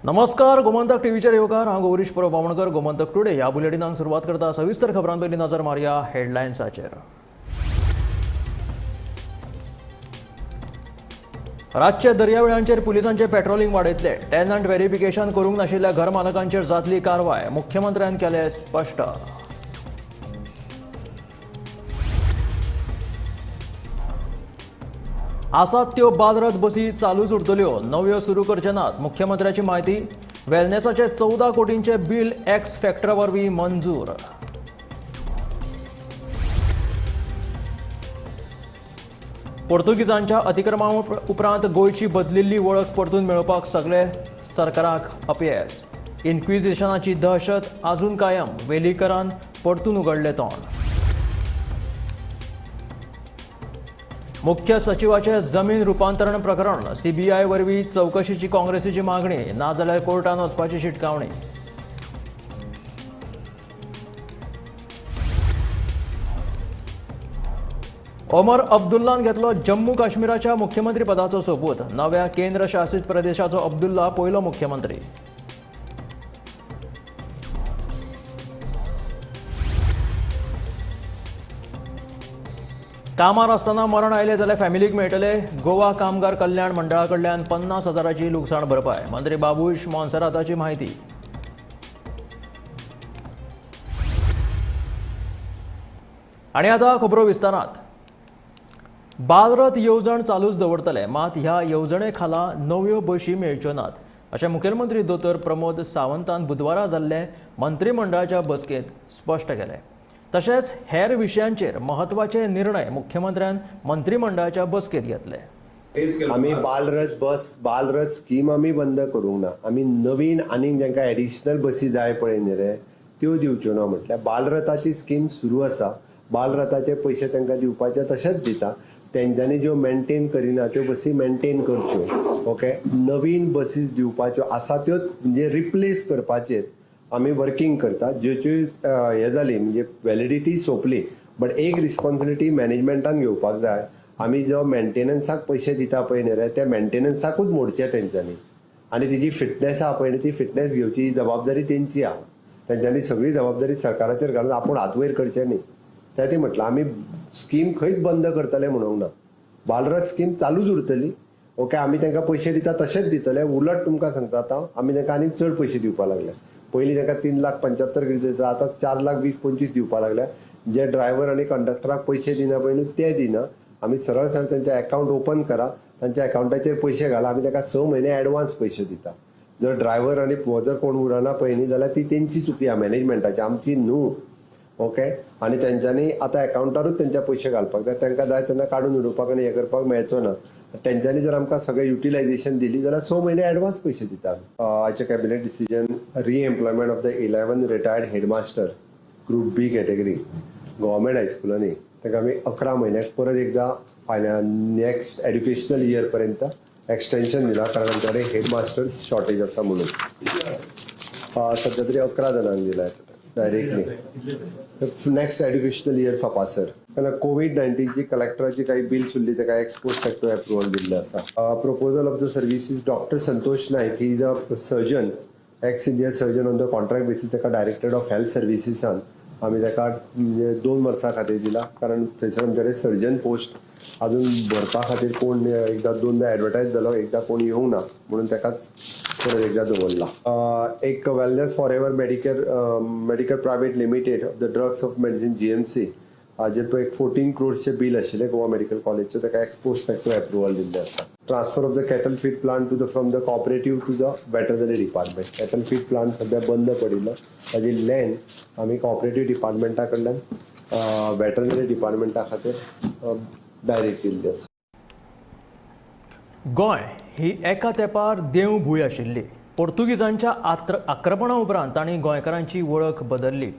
नमस्कार, गोमंतक टीव्हीचेर येवकार. हांव गौरीश परब बामणकर. गोमंतक टुडे ह्या बुलेटिनाक सुरवात करता. सविस्तर खबरां पयलीं नजर मारया हेडलायन्साचेर. रातचे दर्यावेळांचेर पुलिसांचे पेट्रोलिंग वाडयतले. टेनंट व्हेरिफिकेशन करूंक नाशिल्ल्या घर मालकांचेर जातली कारवाय, मुख्यमंत्र्यान केलें स्पश्ट. आसात त्यो बालरथ बसी चालूच उरतल्यो, नव्यो सुरू करचे नात, मुख्यमंत्र्याची म्हायती. वेलनेसाचे 14 कोटींचे बिल एक्स फॅक्टरा वरवीं मंजूर. पोर्तुगीजांच्या अतिक्रमणा उपरांत गोंयची बदलिल्ली वळख परतून मेळोवपाक सगळे सरकाराक अपयेस. इन्क्विजिशनाची दहशत आजून कायम, वेलीकरान परतून उगडलें तोंड. मुख्य सचिवाचे जमीन रुपांतरण प्रकरण सीबीआय वरवीं चवकशीची काँग्रेसीची मागणी, नाजाल्यार कोर्टान वचपाची शिटकावणी. ओमर अब्दुल्लान घेतलो जम्मू काश्मीराच्या मुख्यमंत्री पदाचो सोपूत. नव्या केंद्र शासित प्रदेशाचो अब्दुल्ला पयलो मुख्यमंत्री. कामार आसतना मरण आयलें जाल्यार फॅमिलीक मेळटले गोवा कामगार कल्याण मंडळा कडल्यान 50,000ची लुकसाण भरपाय, मंत्री बाबूश मोन्सेराताची म्हायती. आनी आतां खबरो विस्तारांत. बालरथ येवजण चालूच दवरतले, मात ह्या येवजणे खाला नव्यो बशी मेळच्यो नात, अशें मुखेलमंत्री दोतोर प्रमोद सावंतान बुधवारा जाल्ले मंत्रीमंडळाच्या बसकेंत स्पश्ट केलें. तशेंच हेर विशयांचेर म्हत्वाचे निर्णय मुख्यमंत्र्यान मंत्रीमंडळाच्या बसकेंत घेतले. आमी बालरथ बस, बालरथ स्कीम आमी बंद करूंक ना. आमी नवीन आनीक जांकां एडिशनल बसी जाय पळय न्ही रे, त्यो दिवच्यो ना. म्हटल्यार बालरथाची स्कीम सुरू आसा. बालरथाचे पयशे तांकां दिवपाचे तशेंच दिता. तेंच्यांनी ज्यो मेनटेन करिना त्यो बसी मेनटेन करच्यो. ओके, नवीन बसीस दिवपाच्यो आसा त्यो म्हणजे रिप्लेस करपाचेर आमी वर्किंग करता. ज्योच्यो हे जाली म्हणजे व्हॅलिडिटी सोंपली, बट एक रिस्पॉन्सिबिलिटी मॅनेजमेंटान घेवपाक जाय. आमी जो मेंटेनन्साक पयशे दिता पळय न्ही रे, त्या मेंटेनन्साकूच मोडचे तेंच्यांनी, आनी तेजी फिटनेस आहा पळय न्ही, ती फिटनेस घेवची जबाबदारी तेंची आहा. तेंच्यांनी सगळी जबाबदारी सरकाराचेर घालून आपूण हात वयर करचें न्ही. त्या ती म्हटलां आमी स्कीम खंयच बंद करतले म्हणूंक ना. बालरथ स्कीम चालूच उरतली. ओके, आमी तांकां पयशे दिता तशेंच दितले. उलट तुमकां सांगता आतां आमी तांकां आनीक चड पयशे दिवपाक लागले. पयलीं तांकां 3,75,000 कितें दिता, आतां 4,20,000-25 दिवपाक लागल्या. जे ड्रायव्हर आनी कंडक्टराक पयशे दिना पळय न्हू ते दिना. आमी सरळ सरळ तेंचे एकावंट ओपन करा, तांच्या एकावंटाचेर पयशे घाला. आमी तांकां 6 म्हयने एडवान्स पयशे दिता. जर ड्रायव्हर आनी जर कोण उरना पळय न्ही जाल्यार ती तेंची चुकी आहा, मॅनेजमेंटाची, आमची न्हू. ओके, आनी तेंच्यांनी आतां एकावंटारूच तेंच्या पयशे घालपाक जाय. तांकां जाय तेन्ना काडून उडोवपाक आनी हें करपाक मेळचो ना. तेंच्यांनी जर आमकां सगळें युटिलायझेशन दिली जाल्यार 6 म्हयने एडवान्स पयशे दिता. आयचे cabinet decision, re-employment of the 11 retired headmaster group B category government हायस्कुलांनी तांकां आमी 11 म्हयन्याक परत एकदां फायनल नेक्स्ट एड्युकेशनल इयर पर्यंत एक्सटेन्शन दिलां, कारण आमचे कडेन हेडमास्टर शॉर्टेज आसा म्हणून. सद्या तरी 11 जाणांक दिला डायरेक्टली नेक्स्ट एड्युकेशनल इयर सोंपासर. कारण कोवीड 19ची कलेक्टराची काही बिल्स उरली ताका एक्सपोस्ट फॅक्टो एप्रुवल दिल्लें आसा. Proposal of the services doctor Santosh Naik, he is a surgeon, ex senior surgeon on the contract basis. ताका डायरेक्टर ऑफ हेल्थ सर्विसीसान आमी ताका म्हणजे 2 वर्सां खातीर दिला, कारण थंयसर आमचे कडेन सर्जन पोस्ट अजून भरपा खातीर कोण एकदां 2दा एडवर्टायज जालो, एकदां कोण येवंक ना म्हणून ताकाच परत एकदां दवरला. एक wellness for ever medical private limited of the drugs of medicine GMC हाजेर पळय 14 क्रोर्सचें बील आशिल्लें गोवा मेडिकल कॉलेजचें, ताका एक्सपोस्ट फॅक्टो एप्रुवल दिल्लें आसा. Transfer of the cattle feed plant to the from the cooperative to the veterinary department. Cattle feed plant सद्या बंद पडिल्लो, ताजी लँड आमी कॉपरेटीव डिपार्टमेंटा कडल्यान वेटरनरी डिपार्टमेंटा खातीर डायरेक्ट दिल्ली आसा. गोंय ही एका तेंपार देवभूंय आशिल्ली. पोर्तुगीजांच्या आक्रमणा उपरांत तांणी गोंयकारांची वळख बदल्ली.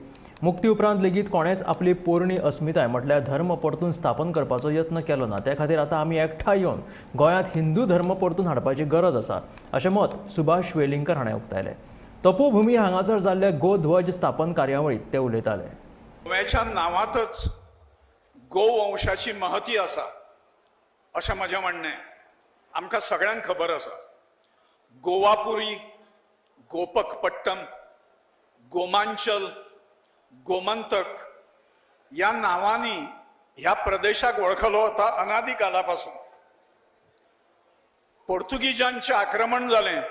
मुक्ती उपरांत लेगीत कोणेच आपली पोरणी अस्मिताय म्हटल्यार धर्म परतून स्थापन करपाचो यत्न केलो ना. त्या खातीर आतां आमी एकठांय येवन गोंयांत हिंदू धर्म परतून हाडपाची गरज आसा, अशें मत सुभाष वेलिंगकर हाणें उक्तायलें. तपोभूमी हांगासर जाल्ल्या गोध्वज स्थापन कार्यावळींत ते उलयताले. गोव्याच्या नांवांतच गोवंशाची महती आसा अशें म्हजें म्हणणें. आमकां सगळ्यांक खबर आसा. गोवापुरी, गोपकपट्टम, गोमांचल, गोमंतक ह्या नांवांनी ह्या प्रदेशाक वळखलो वता अनादी कालापासून. पोर्तुगीजांचें आक्रमण जालें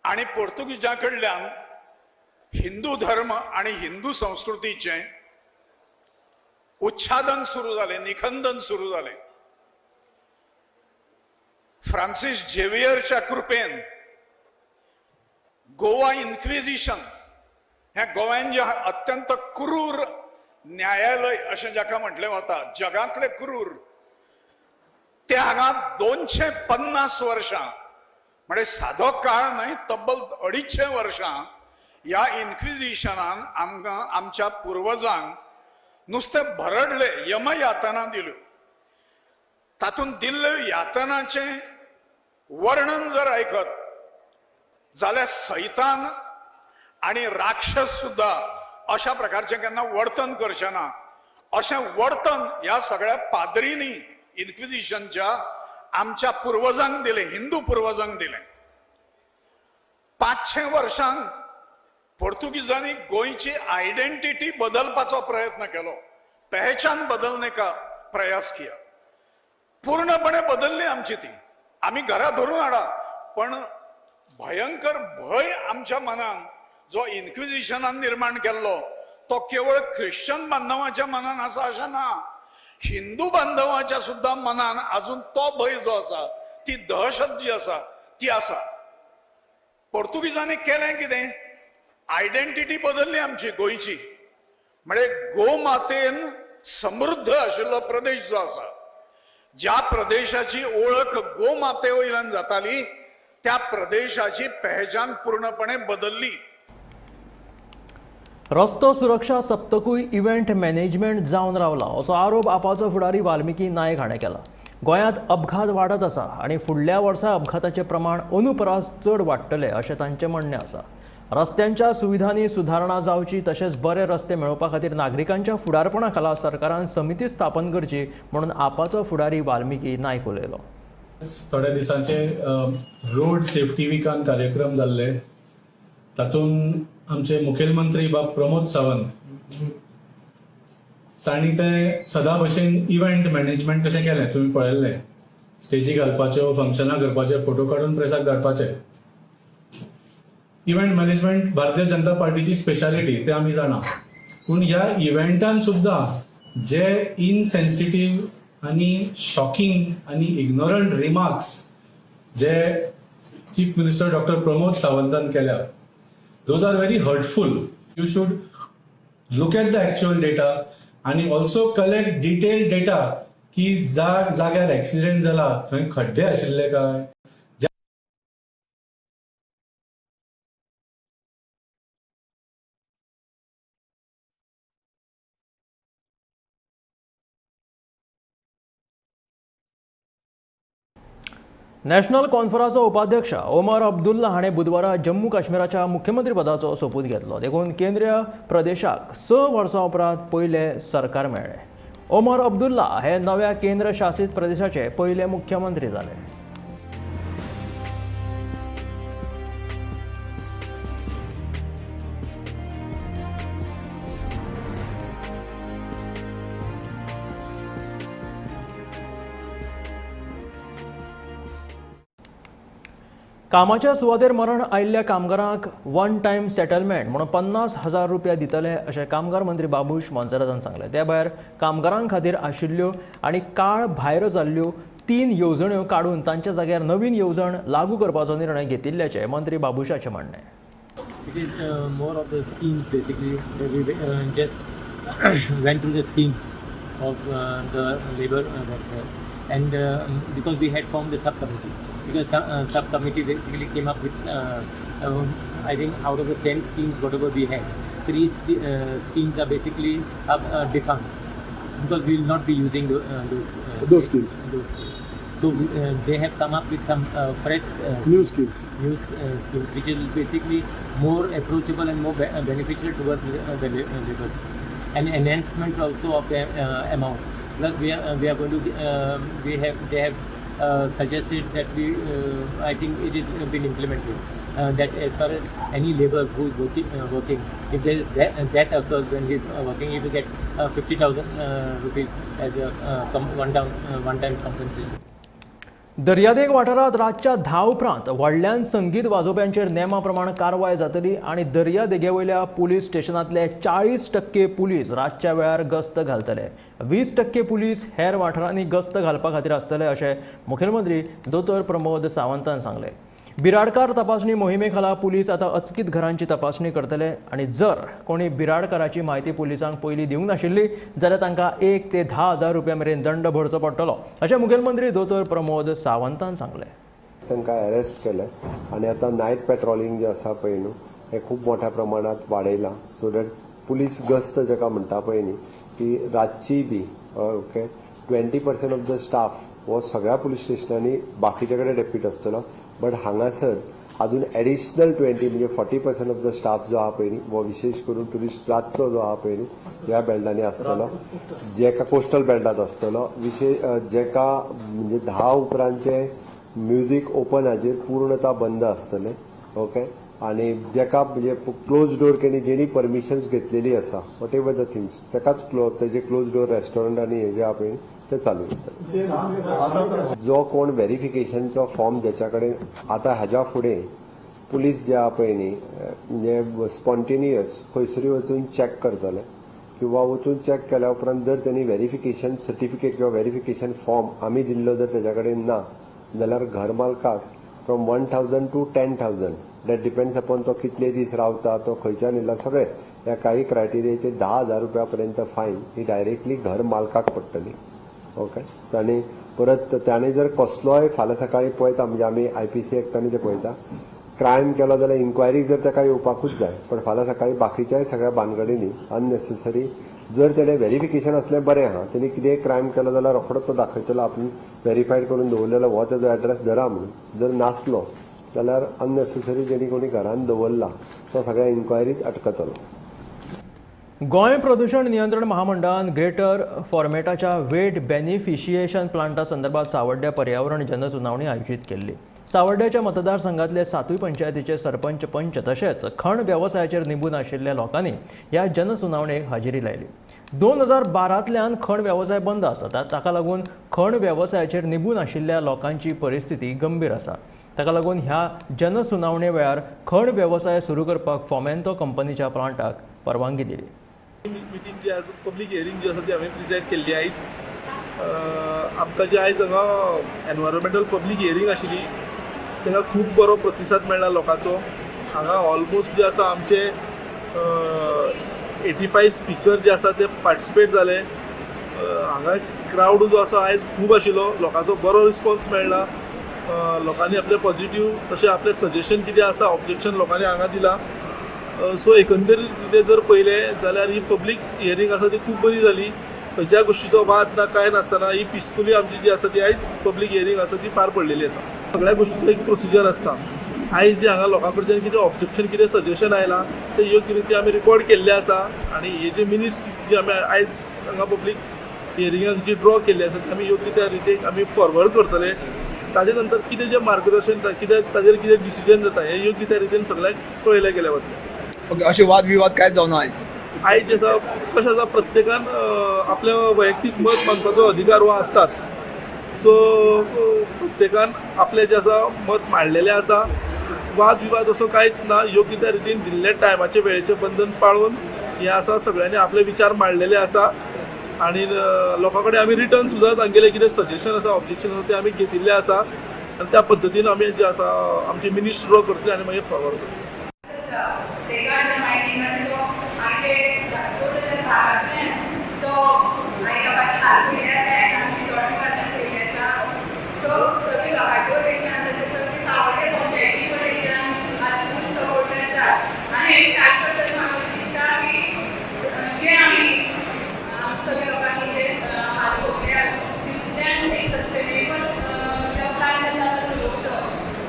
आनी पोर्तुगीजां कडल्यान हिंदू धर्म आनी हिंदू संस्कृतीचें उच्छादन सुरू जालें, निखंदन सुरू जालें. फ्रांसीस झेवियरच्या कृपेन गोवा इन्क्विजिशन हें गोव्यान जें अत्यंत क्रूर न्यायालय अशें जाका म्हटलें वता, जगांतलें क्रूर, ते हांगा 250 वर्षां, म्हणजे सादो काळ न्हय, तब्बल 250 वर्षां ह्या इन्क्विजिशनान आमकां आमच्या पुर्वजांक नुस्तें भरडले, यमयातना दिल्यो. तातूंत दिल्ल्यो यातनाचें वर्णन जर आयकत जाल्यार सैतान आनी राक्षस सुद्दां अशा प्रकारचें केन्ना वर्तन करचें ना, अशें वर्तन ह्या सगळ्या पाद्रींनी इन्क्विजिशनच्या आमच्या पुर्वजांक दिलें, हिंदू पुर्वजांक दिलें. 500 वर्षांक पोर्तुगीजांनी गोंयची आयडेंटिटी बदलपाचो प्रयत्न केलो, पहचान बदलने का प्रयास किया. पूर्णपणे बदलली आमची ती, आमी घरा धरून हाडा, पण भयंकर भंय आमच्या मनान जो इन्क्विजिशनान निर्माण केल्लो तो केवळ ख्रिश्चन बांधवाच्या मनान आसा अशें ना, हिंदू बांधवाच्या सुद्दां मनान अजून तो भंय जो आसा, ती दहशत जी आसा ती आसा. पोर्तुगीजांनी केलें कितें, आयडेंटिटी बदलली आमची गोंयची, म्हणजे गोमातेन समृद्ध आशिल्लो प्रदेश जो आसा, ज्या प्रदेशाची ओळख गोमाते वयल्यान जाताली त्या प्रदेशाची पहचान पूर्णपणे बदलली. रस्तो सुरक्षा सप्तकूय इव्हेंट मॅनेजमेंट जावन रावला असो आरोप आपाचो फुडारी वाल्मिकी नायक हाणें केला. गोंयांत अपघात वाडत आसा आनी फुडल्या वर्सा अपघाताचें प्रमाण अंदू परस चड वाडटलें अशें तांचें म्हणणें आसा. रस्त्यांच्या सुविधांनी सुदारणा जावची तशेंच बरे रस्ते मेळोवपा खातीर नागरिकांच्या फुडारपणा खाला सरकारान समिती स्थापन करची म्हणून आपाचो फुडारी वाल्मिकी नायक उलयलो. थोड्या दिसांचे रोड सेफ्टी विकान कार्यक्रम जाल्ले, तातूंत आमचे मुखेलमंत्री बाब प्रमोद सावंत तांणी ते सदां भशेन इव्हेंट मॅनेजमेंट कशें केलें तुमी पळयल्लें, स्टेजी घालपाच्यो, फंक्शनां करपाचे, फोटो काडून प्रेसाक धाडपाचे. इव्हेंट मॅनेजमेंट भारतीय जनता पार्टीची स्पेशालिटी, ते आमी जाणा. पूण ह्या इव्हेंटान सुद्दां जे इनसेन्सिटीव आनी शॉकिंग आनी इग्नोरंट रिमार्क्स जे चीफ मिनिस्टर डॉक्टर प्रमोद सावंतान केल्या, those are very hurtful. You should look at the actual data आनी ऑल्सो कलेक्ट डिटेल डेटा की जाग्यार एक्सिडेंट जाला थंय खड्डे आशिल्ले काय. नॅशनल कॉन्फरन्सचो उपाध्यक्ष ओमर अब्दुल्ला हाणें बुधवारा जम्मू काश्मीराच्या मुख्यमंत्रीपदाचो सोपूत घेतलो. देखून केंद्रीय प्रदेशाक 6 वर्सां उपरांत पयलें सरकार मेळ्ळें. ओमर अब्दुल्ला हे नव्या केंद्र शासित प्रदेशाचे पयले मुख्यमंत्री जाले. कामाच्या सुवातेर मरण आयिल्ल्या कामगारांक वन टायम सेटलमेंट म्हणून 50,000 रुपया दितले अशें कामगार मंत्री बाबूश मोन्सेरातान सांगलें. त्या भायर कामगारां खातीर आशिल्ल्यो आनी काळ भायर जाल्ल्यो 3 येवजण्यो काडून तांच्या जाग्यार नवीन येवजण लागू करपाचो निर्णय घेतिल्ल्याचें मंत्री बाबूशाचें म्हणणें. It is more of the schemes basically. We just went through the schemes of the labor welfare, and because we had formed the subcommittee, because subcommittee basically came up with I think out of the 10 schemes whatever we had, 3 schemes are basically defunct because we will not be using those schemes. So they have come up with some fresh new schemes, which is basically more approachable and more beneficial towards the labor, and enhancement also of the amount. Plus we are going to they have suggested that we I think it is been implemented. that as far as any labor who is working, if there is death occurs when he is working, he will get 50,000 rupees as a one-time compensation. दर्यादेग वाठारांत रातच्या 10 उपरांत व्हडल्यान संगीत वाजोवप्यांचेर नेमा प्रमाण कारवाय जातली आनी दर्यादेगे वयल्या पुलीस स्टेशनांतले 40% पुलीस रातच्या वेळार गस्त घालतले. 20% पुलीस हेर वाठारांनी गस्त घालपा खातीर आसतले अशें मुखेलमंत्री दोतोर प्रमोद सावंतान सांगलें. बिराडकार तपासणी मोहिमे खाला पुलीस आतां अचकीत घरांची तपासणी करतले आनी जर कोणी बिराडकाराची म्हायती पुलिसांक पयलीं दिवंक नाशिल्ली जाल्यार तांकां 1 ते 10 हजार रुपया मेरेन दंड भरचो पडटलो अशें मुखेलमंत्री दोतोर प्रमोद सावंतान सांगलें. तांकां अरेस्ट केले आनी आतां नायट पेट्रोलिंग जें आसा पळय न्हू हें खूब मोठ्या प्रमाणांत वाडयलां, सो that police गस्त जाका म्हणटा पळय न्ही ती रातची बी okay 20% of the staff हो सगळ्या पुलीस स्टेशनांनी बाकीच्या कडेन डेप्यूट आसतलो, बट हांगासर अजून एडिशनल 20 म्हणजे 40% ऑफ the staff जो आहा पळय न्ही हो विशेष करून ट्युरिस्ट रातचो जो आहा पळय न्ही ह्या बेल्टांनी आसतलो, जेका कोस्टल बेल्टांत आसतलो, विशेष जेका म्हणजे 10 उपरांतचे म्युजीक ओपन हाजेर पूर्णता बंद आसतलें. ओके, आनी जेका म्हणजे क्लोज डोर केली जेणी परमिशन्स घेतलेली आसा what ever the things ताकाच तेजे क्लोज डोर रेस्टॉरंट आनी हे जे आहा पळय ते चालू उरतले. जो कोण व्हेरिफिकेशनचो फॉर्म ज्याच्या कडेन आतां हाज्या फुडें पुलीस जे आहा पळय न्ही म्हणजे स्पॉन्टेनियस खंयसरूय वचून चॅक करतले किंवा वचून चॅक केल्या उपरांत जर त्यांनी व्हेरिफिकेशन सर्टिफिकेट किंवा व्हेरिफिकेशन फॉर्म आमी दिल्लो जर तेज्या कडेन ना जाल्यार घर मालकाक from 1,000 to 10,000 that depends upon तो कितले दीस रावता, तो खंयच्यान येयला, सगळे ह्या काही क्रायटेरियाचेर 10,000 रुपया पर्यंत फायन ही डायरेक्टली घर मालकाक पडटली. ओके, आनी परत ताणें जर कसलोय फाल्यां सकाळीं पळयता म्हणजे आमी IPC एक्टांनी ते पळयता क्रायम केलो जाल्यार इन्क्वायरीक जर ताका येवपाकूच जाय, पण फाल्यां सकाळीं बाकीच्याय सगळ्या भानगडींनी अननेसेसरी जर तेणें व्हेरिफिकेशन आसलें बरें आहा, तेणी कितेंय क्रायम केलो जाल्यार रोखडोच तो दाखयतलो आपूण व्हेरीफायड करून दवरलेलो हो तेजो एड्रेस धरा म्हणून, जर नासलो जाल्यार अननेसेसरी जेणी कोणी घरान दवरला तो सगळ्या इन्क्वायरीत अटकतलो. गोंय प्रदूषण नियंत्रण महामंडळान ग्रेटर फॉर्मेटाच्या वेट बेनिफिशिएशन प्लांटा संदर्भात सावड्ड्या पर्यावरण जनसुनावणी आयोजीत केल्ली. सावड्ड्याच्या मतदारसंघातले 7 पंचायतीचे सरपंच, पंच तशेंच खण वेवसायाचेर निबून आशिल्ल्या लोकांनी ह्या जनसुनावणेक हाजेरी लायली. 2012तल्यान खण वेवसाय बंद आसा, ताका लागून खण वेवसायाचेर निबून आशिल्ल्या लोकांची परिस्थिती गंभीर आसा. ताका लागून ह्या जनसुनावणे वेळार खण वेवसाय सुरू करपाक फॉमेंतो कंपनीच्या प्लांटाक परवानगी दिली. मिटींग जी आसा, पब्लीक हियरींग जी आसा ती हांवें प्रिजायड केल्ली आयज. आमकां जे आयज हांगा एनवायरमेंटल पब्लीक हियरींग आशिल्ली ताका खूब बरो प्रतिसाद मेळ्ळा लोकांचो. हांगा ऑलमोस्ट जे आसा आमचे 85 स्पिकर जे आसा ते पार्टिसिपेट जाले. हांगा क्रावड जो आसा आयज खूब आशिल्लो, लोकांचो बरो रिस्पॉन्स मेळ्ळा. लोकांनी आपले पॉझिटीव तशें आपलें सजेशन कितें आसा, ऑब्जेक्शन लोकांनी हांगा दिलां. सो एकंदरीत कितें जर पळयलें जाल्यार ही पब्लीक हियरींग आसा ती खूब बरी जाली. खंयच्या गोश्टीचो वाद ना कांय नासतना ही पिसफुली आमची जी आसा ती आयज पब्लीक हियरींग आसा ती पार पडलेली आसा. सगळ्या गोश्टीचो एक प्रोसिजर आसता. आयज जे हांगा लोकां कडच्यान कितें ऑब्जेक्शन कितें सजेशन आयलां तें योग्य रितीन आमी रिकॉर्ड केल्लें आसा आनी हे जे मिनिट्स जे आमी आयज हांगा पब्लीक हियरिंगाक जी ड्रॉ केल्ली आसा ती आमी योग्य त्या रितीन आमी फॉरवर्ड करतले. ताजे नंतर कितें जें मार्गदर्शन जाता, कितें ताजेर कितें डिसिजन जाता हें योग्य त्या रितीन सगळ्यांक कळयलें गेलें वतलें. ओके, अशे वाद विवाद कांयच जावना आयज? आयज जे आसा कशें आसा प्रत्येकान आपलें वैयक्तीक मत मांडपाचो अधिकार हो आसताच. सो प्रत्येकान आपलें जें आसा मत मांडलेलें आसा. वाद विवाद असो कांयच ना. योग्य त्या रितीन दिल्ल्या टायमाचें वेळेचें बंधन पाळून हें आसा सगळ्यांनी आपले विचार मांडलेले आसा आनी लोकां कडेन आमी रिटर्न सुद्दां तांगेलें कितें सजेशन आसा, ऑब्जेक्शन आसा तें आमी घेतिल्लें आसा आनी त्या पद्दतीन आमी जें आसा आमचे मिनिट्स ड्रॉ करतले आनी मागीर फॉरवर्ड करतले.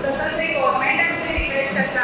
तसंच एक गव्हर्मेंटाक रिक्वेस्ट आसा.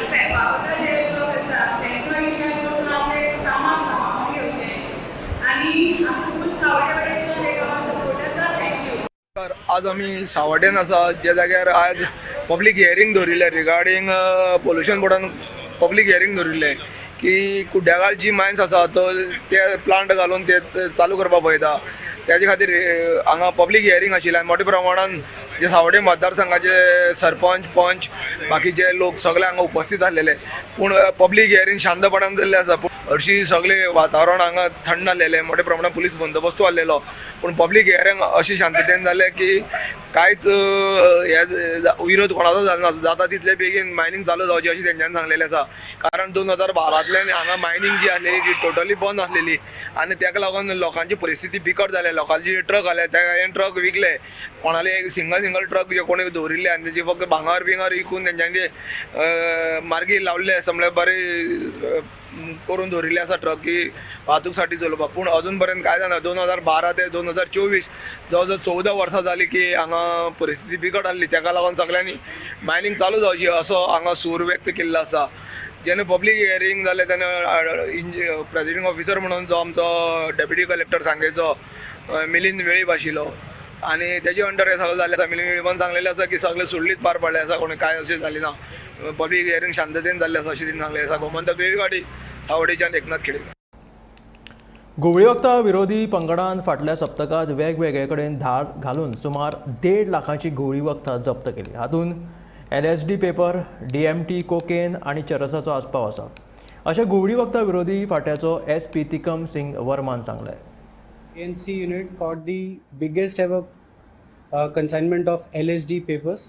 स्क्रॅपा बद्दल जे लोक आसा तेंचो विचार करून आपले कामाक सांबाळून घेवचें आनी आमकां खूब सावडे वटेनच्यान हे कामाक सपोर्ट आसा. Thank you. आज आमी सावड्यान आसा, ज्या जाग्यार आज पब्लीक हियरींग दवरिल्लें रिगार्डींग पोल्युशन बोर्डान पब्लीक हियरींग दवरिल्लें की कुड्ड्यागाळ जी मायन्स आसा तो ते प्लांट घालून ते चालू करपाक पळयता. तेजे खातीर हांगा पब्लीक हियरींग आशिल्लें आनी मोठ्या प्रमाणान जे सावडे मतदारसंघाचे सरपंच, पंच, बाकीचे लोक सगळे हांगा उपस्थित आसलेले. पूण पब्लीक हियरींग शांतपणान जाल्लें आसा, पूण हरशीं सगळें वातावरण हांगा थंड आसलेलें, मोठ्या प्रमाणान पुलीस बंदोबस्तूय आसलेलो. पूण पब्लीक हियरींग अशी शांततेन जालें की कांयच हे विरोध कोणाचो जालो ना. जाता तितले बेगीन मायनींग चालू जावची अशें तेंच्यांनी सांगलेलें आसा, कारण 2012तल्यान हांगा मायनींग जी आसलेली ती टोटली बंद आसलेली आनी तेका लागून लोकांची परिस्थिती बिकट जाल्या. लोकांची ट्रक आले, ते ट्रक विकले, कोणाले सिंगल सिंगल ट्रक जे कोणी दवरिल्ले आनी तेजे फक्त भांगर बिंगर विकून तेंच्यांनी ते मार्गी लावल्ले आसा, म्हणल्यार बरे करून दवरिल्ले आसा ट्रक की वाहतूक साठी चलोवपाक. पूण अजून पर्यंत कांय जायना. 2012 ते 2024 जवळ जवळ 14 वर्सां जालीं की हांगा परिस्थिती बिकट आसली. तेका लागून सगळ्यांनी मायनींग चालू जावची असो हांगा सूर व्यक्त केल्लो आसा. जेन्ना पब्लीक हियरींग जालें तेन्ना प्रेसिडींग ऑफिसर म्हणून जो आमचो डेप्युटी कलेक्टर सांगेचो मिलिंद वेळीप आशिल्लो आनी तेजे अंडर हें सगळें जाल्लें आसा. मिलिंद वेळीपान सांगलेलें आसा की सगळें सुरळीत पार पडलें आसा, कोणी कांय अशें जालें ना, पब्लीक हियरींग शांततेन जाल्लें आसा अशें तेणी सांगलें आसा. गोमंतक रेल्गाडी, सावडेच्यान एकनाथ खेडेकर. घुंवळी वखदां विरोधी पंगडान फाटल्या सप्तकांत वेगवेगळे कडेन धाड घालून सुमार 1.5 लाखांची घुंवळी वखदां जप्त केली. हातूंत LSD paper, DMT, cocaine आनी चरसाचो आस्पाव आसा, अशें घुंवळी वखदां विरोधी फांट्याचो SP Tikam Singh वर्मान सांगलें. ANC unit caught the biggest ever consignment of LSD papers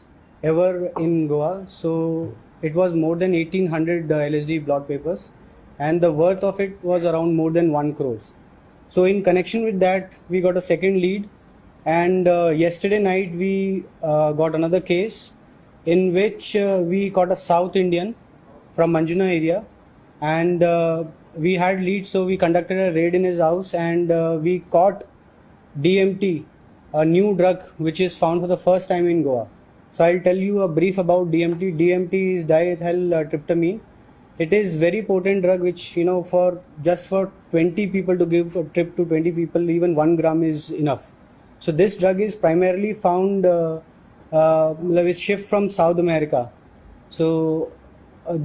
ever in Goa. So it was more than 1800 LSD blot papers, and the worth of it was around more than 1 crores. So in connection with that, we got a second lead, and yesterday night we got another case in which we caught a South Indian from Manjuna area, and we had leads, so we conducted a raid in his house, and we caught DMT, a new drug which is found for the first time in Goa. So I'll tell you a brief about DMT. DMT is diethyl tryptamine. It is very potent drug which, you know, for just for 20 people to give a trip to 20 people, even 1 gram is enough. So this drug is primarily found, is shipped from South America. So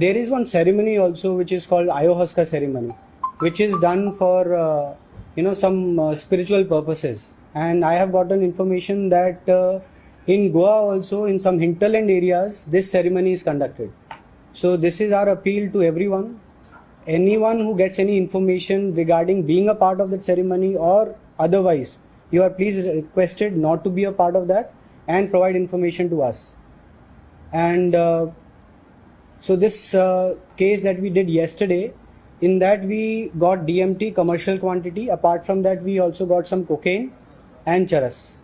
there is one ceremony also which is called ayahuasca ceremony, which is done for some spiritual purposes. And I have gotten information that in Goa also, in some hinterland areas, this ceremony is conducted. So this is our appeal to everyone. Anyone who gets any information regarding being a part of that ceremony or otherwise, you are please requested not to be a part of that and provide information to us. And so this case that we did yesterday, in that we got DMT commercial quantity. Apart from that, we also got some cocaine and charas.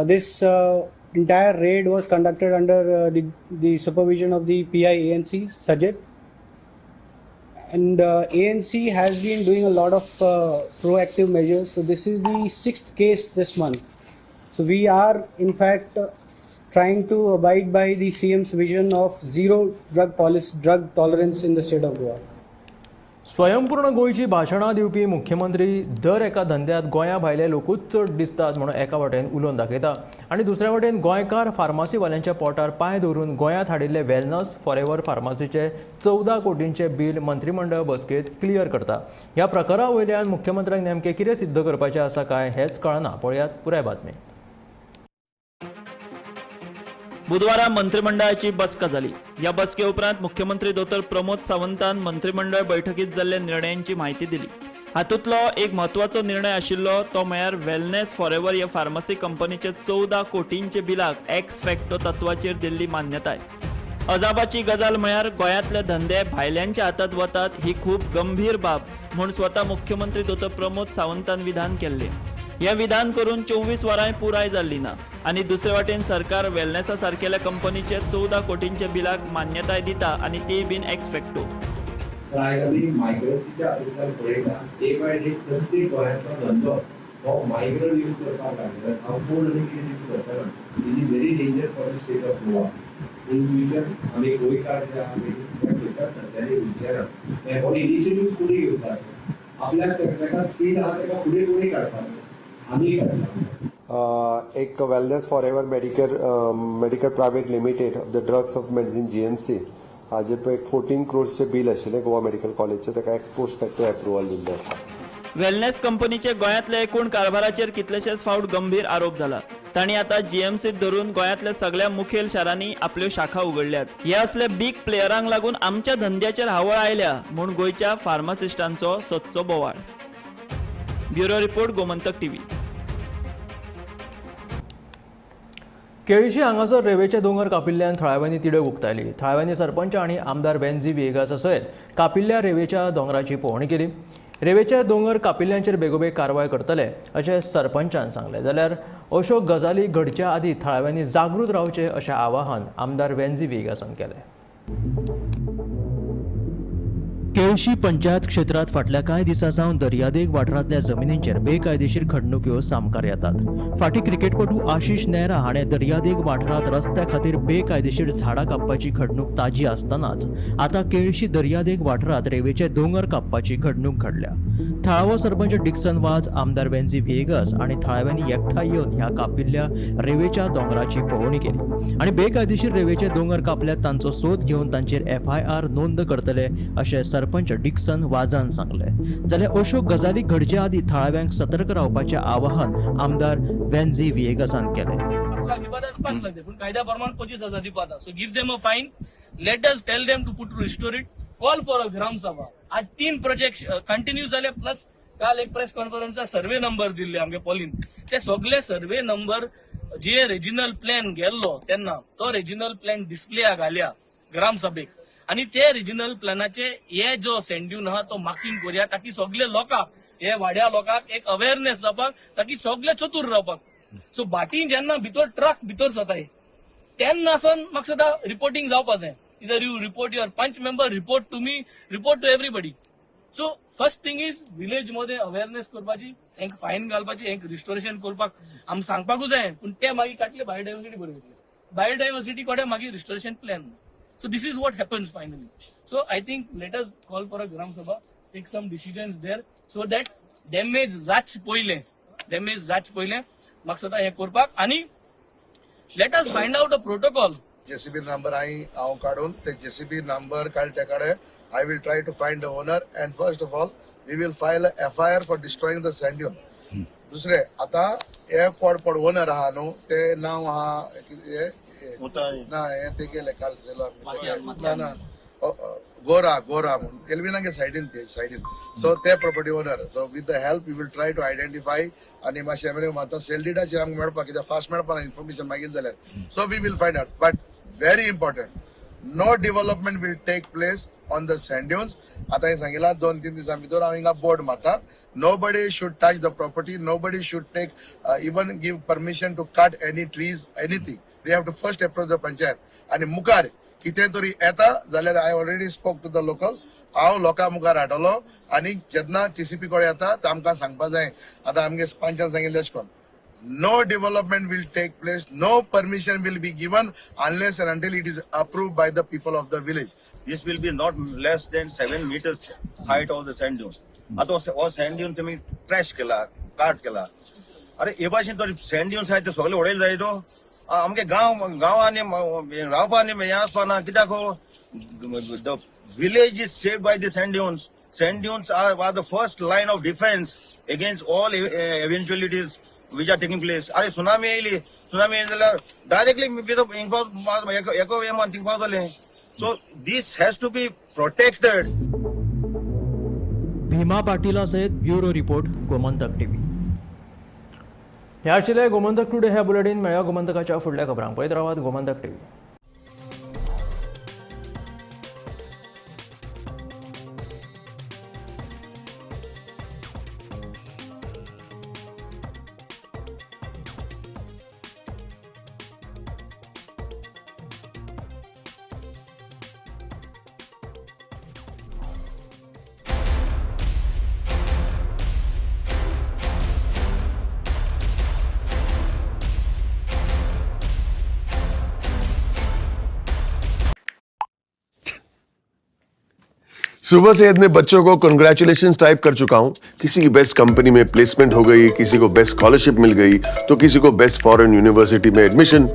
This entire raid was conducted under the supervision of the PI ANC, Sajid. And ANC has been doing a lot of proactive measures. So this is the 6th case this month. So we are in fact trying to abide by the CM's vision of zero drug policy, drug tolerance in the state of Goa. स्वयंपूर्ण गोंयची भाशणां दिवपी मुख्यमंत्री दर एका धंद्यांत गोंया भायले लोकूच चड दिसतात म्हणून एका वाटेन उलोवन दाखयता आनी दुसऱ्या वाटेन गोंयकार फार्मासीवाल्यांच्या पोटार पांय दवरून गोंयांत हाडिल्ले वेलनस फॉरएवर फार्मासीचे 14 कोटींचे बील मंत्रिमंडळ बसकेंत क्लियर करता. ह्या प्रकारा वयल्यान मुख्यमंत्र्यांक नेमकें कितें सिद्ध करपाचें आसा काय हेंच कळना. पळयात पुराय बातमी. बुधवारा मंत्रिमंडळाची बसका जाली. ह्या बसके उपरांत मुख्यमंत्री दोतोर प्रमोद सावंतान मंत्रिमंडळ बैठकीत जाल्ल्या निर्णयांची म्हायती दिली. हातूंतलो एक म्हत्वाचो निर्णय आशिल्लो तो म्हळ्यार वेलनेस फॉरएवर ह्या फार्मासी कंपनीचे 14 कोटींचे बिलाक एक्स फॅक्टो तत्वाचेर दिल्ली मान्यताय. अजापाची गजाल म्हळ्यार गोंयांतले धंदे भायल्यांच्या हातांत वतात ही खूब गंभीर बाब म्हूण स्वता मुख्यमंत्री दोतोर प्रमोद सावंतान विधान केल्लें. हें विधान करून 24 वरांय पुराय जाल्ली ना आनी दुसरे वाटेन सरकार वेलनेसा सारकेल्या कंपनीचे 14 कोटींचे बिलाक मान्यताय दिता आनी ती बीन एक्स फॅक्टो. तर आयज आमी मायग्रन्सीच्या हातूंतल्यान पळयता डे बाय डे प्रत्येक गोंयांतलो धंदो हो मायग्रंट यूज करपाक लागला. हांव कोण आनी कितें यूज करतना it is very danger for the state of Goa. In future आमी गोंयकार जे आहा त्या खंयच्याच धंद्यांनी वयचे ना. हो इनिशिएटीव कोणी घेवपाचो, आपल्याक ताका स्किल आहा ताका फुडें कोणी काडपाचो, आमी काडटा. एक wellness for ever medical private limited of the drugs of medicine GMC हाजे पळय एक 14 क्रोर्सचें बील आशिल्लें गोवा मेडिकल कॉलेजचें, ताका एक्सपोस्ट फॅक्टो एप्रुवल दिल्लें आसा. वेलनेस कंपनीचे गोंयांतल्या एकूण कारभाराचेर कितलेशेच फावट गंभीर आरोप जाला. तांणी आतां जीएमसीत धरून गोंयांतल्या सगळ्या मुखेल शारांनी आपल्यो शाखा उगडल्यात. हे असले बीग प्लेयरांक लागून आमच्या धंद्याचेर हावळ आयल्या म्हूण गोंयच्या फार्मासिस्टांचो सदचो बोवाळ. Bureau report, Gomantak TV. Quelossim हांगासर रेवेचे दोंगर कापिल्ल्यान थळाव्यांनी तिडक उक्तायली. थळाव्यांनी सरपंच आनी आमदार वेन्झी व्हिएगासा सयत कापिल्ल्या रेवेच्या दोंगराची पळोवणी केली. रेवेचे दोंगर कापिल्ल्यांचेर बेगोबेग कारवाय करतले अशें सरपंचान सांगलें. जाल्यार अश्यो गजाली घडच्या आदीं थळाव्यांनी जागृत रावचें अशें आवाहन आमदार वेन्झी व्हिएगासान केलें. केळशी पंचायत क्षेत्रांत फाटल्या कांय दिसां सावन दर्यादेग वाठारांतल्या जमिनींचेर बेकायदेशीर खडणुक्यो सामकार येतात. फाटीं क्रिकेटपटू आशिष नेहरा हाणें दर्यादेग वाठारांत रस्त्या खातीर बेकायदेशीर झाडां कापपाची घडणूक ताजी आसतनाच आतां केळशी दर्यादेग वाठारांत रेवेचे दोंगर कापपाची घडणूक घडल्या. थळावो सरपंच डिक्सन वाज, आमदार वेन्झी व्हिएगस आनी थळाव्यांनी एकठांय येवन ह्या कापिल्ल्या रेवेच्या दोंगराची पळोवणी केली आनी बेकायदेशीर रेवेचे दोंगर कापल्यात तांचो सोद घेवन तांचेर एफआयआर नोंद करतले अशें सरपंच डिक्सन वाजान सांगले. जाल्यार अश्यो गजाली घडचे आदीं थळाव्यांक सतर्क रावपाचें आवाहन आमदार वेन्झी व्हिएगसान केलें. कायद्या प्रमाण 25,000 दिवपाक. So give them a fine, let us tell them to put to restore it, call for a gram sabha. आज 3 प्रोजेक्ट कंटिन्यू जाले, प्लस काल एक प्रेस कॉन्फरन्सा सर्वे नंबर दिल्ले आमगे पॉलीन. ते सगळे सर्वे नंबर जे रिजिनल प्लॅन गेल्लो तेन्ना तो रिजिनल प्लॅन डिस्प्लेया घालया ग्राम सभेक आनी ते रिजिनल प्लॅनाचे हे जो सँड्यून आहा तो मार्किंग करुया ताकी सगळे लोकांक हे वाड्या लोकांक एक अवेअरनेस जावपाक, ताकी सगळे चतूर रावपाक. सो भाटी जेन्ना भितर ट्रक भितर जाताय तेन्ना सावन म्हाका सदां रिपोर्टिंग जावपा जाय. Either you report your panch member, report to me, report to everybody. So first thing is village मध्ये अवेअरनेस करपाची, हेंक फायन घालपाची, हेंक रिस्टोरेशन करपाक आमी सांगपाकूच जाय. पूण ते मागीर काडले बायोडायवर्सिटी बरी जातली, बायोडायवर्सिटी कडेन मागीर restoration plan. So this is what happens finally. So I think let us call for a gram sabha, take some decisions there so that damage जाच पयलें, डॅमेज जाच पयलें म्हाका सदां हें करपाक. आनी let us find out a protocol. JCB number हांव काडून ते जेसीबी नंबर काडले कडेन I will try to find the owner and first of all we will file a FIR for destroying the sand dune. दुसरे आता हे कोण पड ओनर आहा न्हू ते नांव आहा ना हे ते गेले काल ना ना गोरा गोरा म्हणून एल्विना गे सायडीन ते सायडीन. सो ते property owner, so with the help we will try to identify आनी मातशें मेरेन आतां सेल डिटाचेर आमकां मेळपाक कित्याक फास्ट मेळपाक इन्फॉर्मेशन मागीर जाल्यार. So we will find out. But very important, no development will take place on the sand dunes. आता हे सांगितलं 2-3 दिवसां भितर हांव हिंगा बोर्ड मारता. Nobody should touch the property, nobody should take even give permission to cut any trees, anything. They have to first approach the panchayat. आनी मुखार कितें तरी येता जाल्यार I already spoke to the local, हांव लोकां मुखार हाडटलो आनी जेन्ना टीसीपी कडेन येता ते आमकां सांगपा जाय. आतां आमगे पंचान सांगिल्लें तशें करून no development will take place, no permission will be given unless and until it is approved by the people of the village. This will be not less than 7 meters height of the sand dune. आता हो sand dune तुम्ही trash केला, काट केला. अरे हे भाशेन तो sand dunes आहात ते सगळे उडयले जाय तो आमगे गांव गांवांनी रावपा न्ही हें आसपा ना कित्याक. The village is saved by the sand dunes. Sand dunes are the first line of defense against all eventualities which are taking place. अरे सुनामी येयली, सुनामी येयली जाल्यार डायरेक्टली एको हें थिंग पावतलें. So this has to be protected. Bhima पाटीला सयत bureau report, Gomantak TV. ह्या आशिल्लें Gomantak today ह्या बुलेटीन. मेळया गोमंतकाच्या फुडल्या खबरांक. पळयत रावात गोमंतक टीव्ही. सुबह से इतने बच्चों को कंग्रेचुलेशन टाइप कर चुका हूं। किसी की बेस्ट कंपनी में प्लेसमेंट हो गई, किसी को बेस्ट स्कॉलरशिप मिल गई, तो किसी को बेस्ट फॉरेन यूनिवर्सिटी में एडमिशन।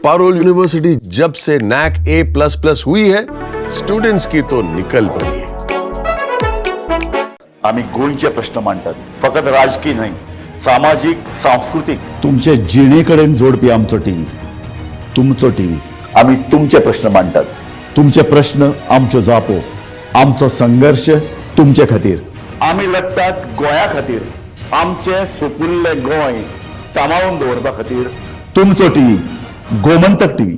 पारोल यूनिवर्सिटी जब से नैक ए++ हुई है, स्टूडेंट्स की तो निकल पड़ी है। आमी गोंयचे प्रश्न मांडटात, फकत राजकीय न्हय, सामाजीक, सांस्कृतीक, तुमचे जिणे कडेन जोडपी आमचो टीव्ही, तुमचो टीव्ही। आमी तुमचे प्रश्न मांडटात, तुमचे प्रश्न आमच्यो जापो, आमचो संघर्श तुमचे खातीर। आमी लढटात गोंया खातीर, आमचें सुपुल्लें गोंय सांबाळून दवरपा खातीर। तुमचो टीव्ही, गोमंतक टीव्ही।